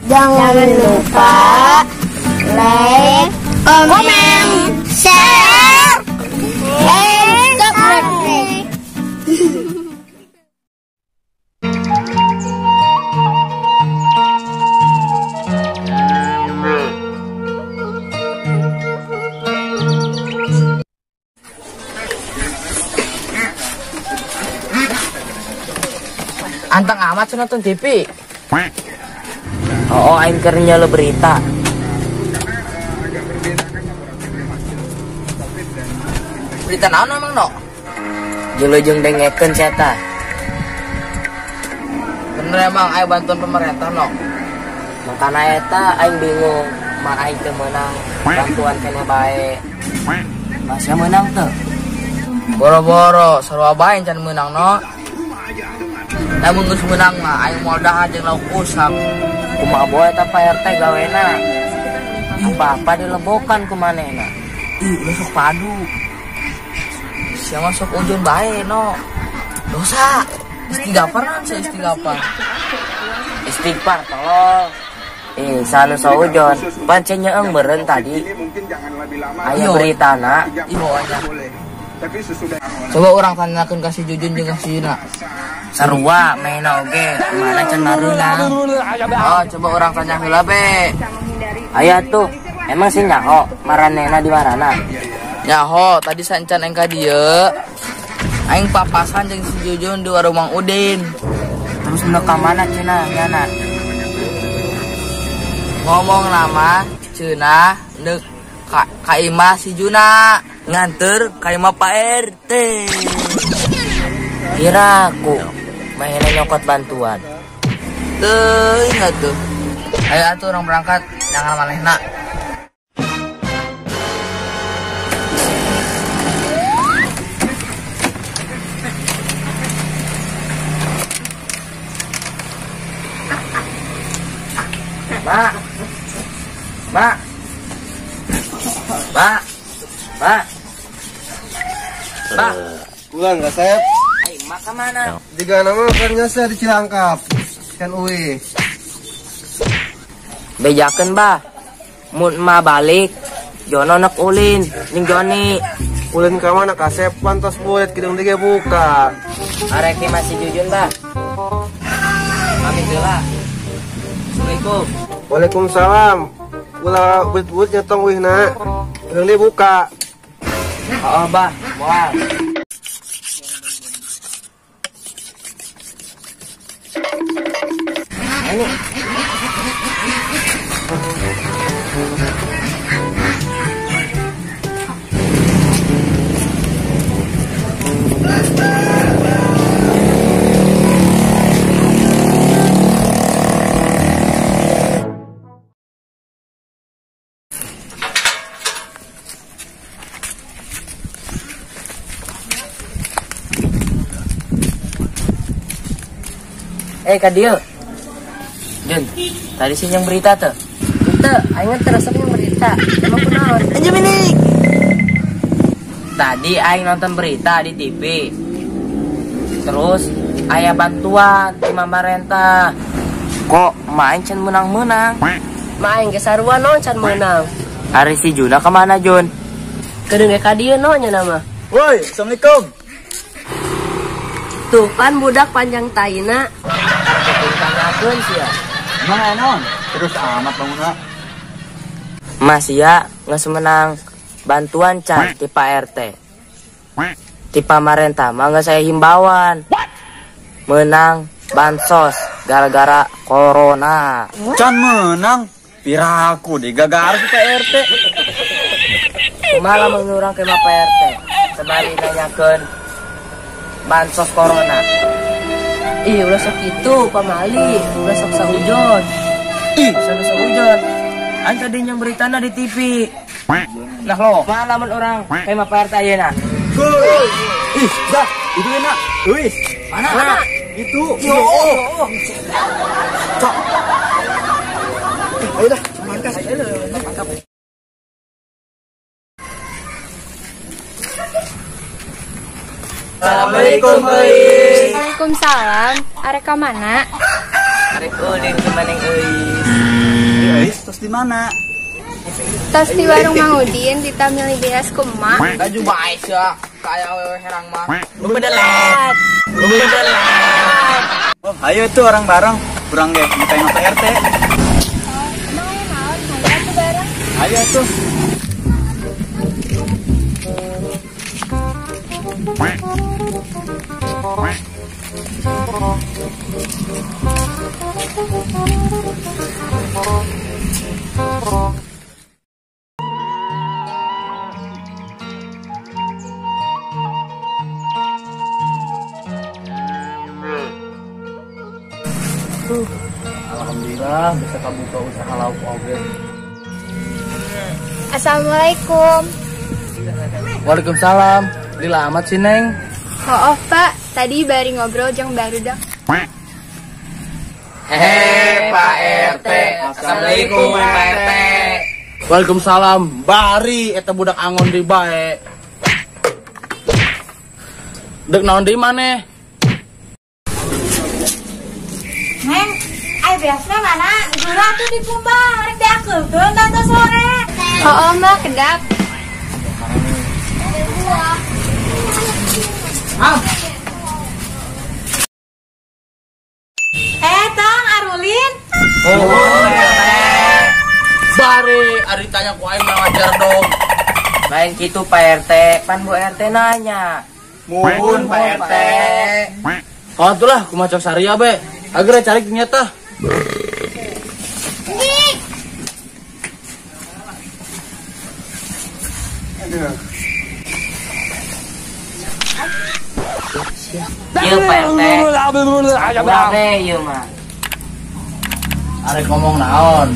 Jangan lupa like, comment, share, and subscribe. Anteng amat nonton TV. Oh, aing keur nyala berita. Berita naon emang no? Jelujung dengekeun sia ta. Bener emang aya bantuan pemerintah no? Makana eta aing bingung, mah aing teu meunang bantuan keneh bae. Masih meunang teu? Boro-boro sarua bae can meunang no. Lamun geus meunang mah aing moal dahar jeung lauk usap. Kumaha boe eta Pak RT gawena. Apa-apa dilebokan ku manehna. Ih, ulah sok padu. Sia mah sok ujun bae no. Dosa. Istighfar naon sia istighfar. Istighfar tolol. Sanu saujon, pancen nyeeng meureun tadi. Aya beritana. Coba urang tanyakeun ka si Jujun jeung ka si Yuna. Sarua mehna oge, mana can mareunang. Oh, coba urang tanya heula be. Aya tuh, emang sih nyaho maranehna di marana? Nyaho, tadi sancan aing ka dieu. Aing papasan jeung si Jujun di warung Mang Udin. Terus nu ka mana cenah nyana? Ngomong nama cenah neuk ka imah si Juna nganter ka imah Pak RT. Kira aku mainnya nyokot bantuan. Tuh, ingat tuh. Ayo atuh orang berangkat, jangan manehna. Mak. Mak. Mak. Mak. Mak. Pulang enggak, Sep? Mak kemana? Jika nama kan nyasa di Cilangkap. Kan uwi. Bejakeun bah. Mun ma balik, Jono nek ulin ning Joni. Ulin ka mana kasep pantas bulet kidung dige buka. Arek masih Jujun bah. Pamit heula. Assalamualaikum. Waalaikumsalam. Ulah bulet-bulet nyetong wihna. Kidung dige buka. Oh bah, moal. Ini. Kak Dio. Jun, tadi sih yang berita tuh. Itu, aing terus yang berita. Emang kunaon? Anjing ini. Tadi aing nonton berita di TV. Terus aya bantuan ti pamarentah. Kok main can menang-menang? Main ge sarua naon can meunang. Ari si Juna kemana, Jun? Kedeung ka dieu naon nya nama. Woi, assalamualaikum. Tuh kan budak panjang taina. Tanyakeun sia. Emang aya naon? Terus amat bangunna. Mas ya geus menang bantuan can ti Pak RT. Ti pamarentah mah geus aya himbauan. Menang bansos gara-gara corona. Can menang piraku digagar si Pak RT. Kumaha lamun urang ke Pak RT sebari nanyakeun bansos corona. Ih, ulah sok itu pamali, ulah sok saujon. Ih, sok saujon. Aing tadi yang beritana di TV. Nah lo, malaman orang kayak Pak RT ayeuna. Ih, dah, itu enak. Wih, mana? Itu. Yo. Cok. Ayo dah, mangkas. Assalamualaikum, euy. Waalaikumsalam. Arek ka mana? Arek ulin ke maneng euy. Euy, tos di mana? Tos di warung Mang Udin di tamili beas ku emak. Laju bae sia, kaya awewe herang mah. Lu bedelet. Lu bedelet. Oh, ayo itu orang bareng. Kurang ge minta Pak RT. Emang aya naon? Hayu atuh bareng. Ayo tuh. Alhamdulillah bisa kabuka usaha lauk oge. Assalamualaikum. Waalaikumsalam. Lila amat sih Neng. Oh, Pak, tadi bari ngobrol jeung barudak. Hehe, Pak RT. Assalamualaikum Pak RT. Waalaikumsalam. Bari eta budak angon di bae. Dek naon deui maneh? Neng, ai beasna mana? Gura tuh dikumbang, rek diakeulkeun tante sore. Oh, mah kedap. Ah. Tang Arulin. Oh, bari ari tanya ku aing ngajar dong. Lain kitu Pak RT, pan Bu RT nanya. Muhun Pak RT. Oh, atulah kumaha cok saria be. Agar cari ternyata. Aduh. Iya Pak RT. Udah deh ieu mah. Arek ngomong naon?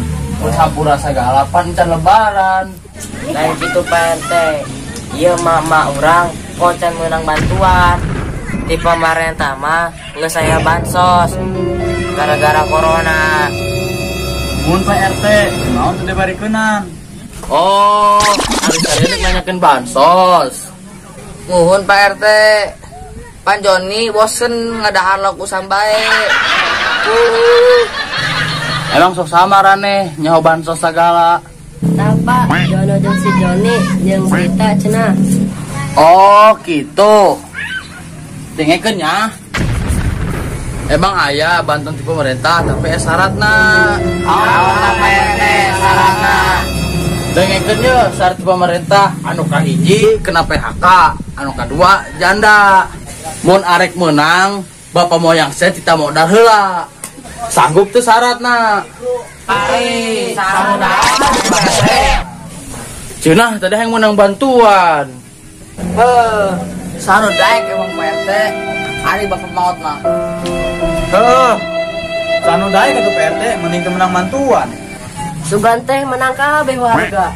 Sampura sagala pan can lebaran. Lain kitu Pak RT. Ieu mah mak urang kok can meunang bantuan. Di pemerintah mah geus aya bansos gara-gara corona. Mun Pak RT, naon teu dibarikeunnan? Oh, ari saria rek nanyakeun bansos. Muhun Pak RT. Pan Joni bosen ngadahar lauk usam bae. Emang sok samarane nyaho bansos sagala. Tah Pak, Jono jeung si Joni jeung berita cenah. Oh, gitu. Dengekeun nya. Emang aya bantuan ti pemerintah tapi syaratna. Oh, Pak RT, syaratna. Dengekeun ye syarat ti pemerintah anu kahiji kena PHK, anu kadua janda. Mun arek menang, bapak moyang saya tidak modal heula. Sanggup tuh syaratna. Ari, sanggup. Cenah tadi yang menang bantuan. Heh, sanu daek emang Pak RT. Ari bapak maot mah. Heh. Sanu daek atuh Pak RT mending teu menang bantuan. Sugan teh menang kabeh warga.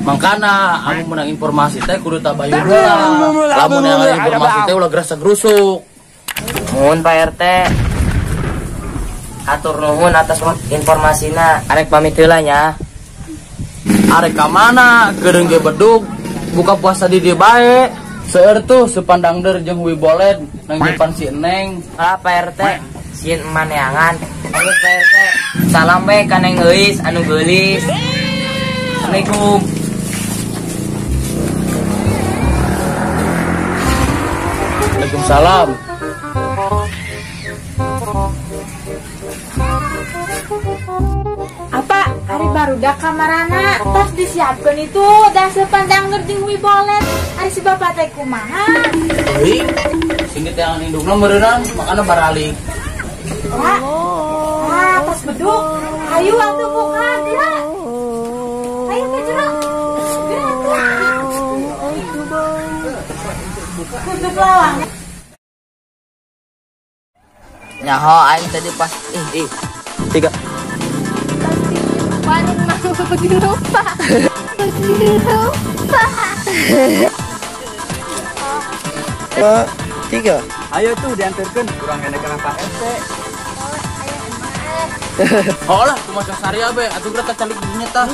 Mangkana anu menang informasi teh kudu tabayun heula. Lamun yang informasi teh ulah gerasa gerusuk. Nuhun Pak RT. Atur nuhun atas informasina. Arek pamit heula nya. Arek ka mana? Geureung ge bedug. Buka puasa di dieu bae. Seueur tuh sepandang der jeung hui boled nang depan si Eneng. Ah Pak RT, sieun emaneangan. Geus Pak RT. Salam we ka Neng Euis anu geulis. Assalamualaikum. Waalaikumsalam. Apa? Ari barudak kamarana tos disiapkeun itu dah sepandang jeung hui bolet. Ari si bapak teh kumaha? Euy, sing yang indungna meureunang makana baralik. Ah, tos beduk. Ayo atuh buka geura. Ayo ke jero. Geura atuh. Tutup lawang. Nyaho aing tadi pas ih. 3. Tas di warung Mang Udin lupa. Lupa. 2, 3. Ayo tuh diantarkan kurang enak Pak RT. Oh lah, kumaha saria be, atuh geura calik dinya tah.